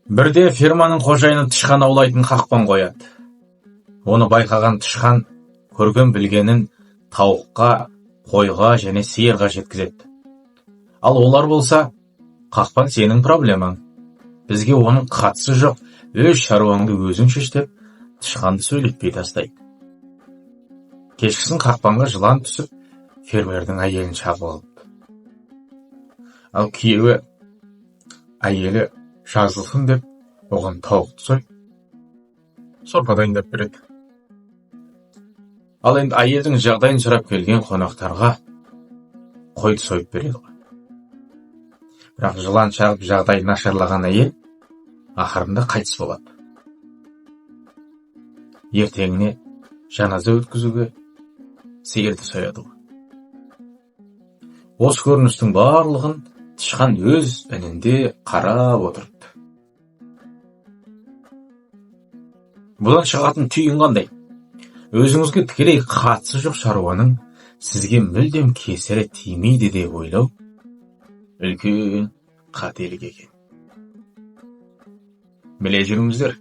Бірде ферманың қожайыны тышқан аулайтын қақпан қояды. Оны байқаған тышқан көрген білгенін тауыққа, қойға және сиырға жеткізеді. Ал олар болса, қақпан сенің проблемаң, бізге оның қатысы жоқ, өз шаруаңды өзің шеш деп тышқанды сөйлетпей тастайды. Кешкісін қақпанға жылан түсіп, фермердің әйелін шағып алыпты. Ал күйеуі әйелі жазылсын деп оған тауықты сойып, сорпа дайындап береді. Ал енді әйелдің жағдайын сұрап келген қонақтарға қойды сойып береді ғой. Бірақ жылан шағып жағдайы нашарлаған әйел ақырында қайтыс болады. Ертеңіне жаназа өткізуге сиырды сояды ғой. Осы көріністің барлығын тышқан өз інінде қарап отырыпты. Бұдан шығатын түйін қандай? Өзіңізге тікелей қатысы жоқ шаруаның сізге мүлдем кесірі тимейді деп ойлау үлкен қателік екен. Біле жүріңіздер.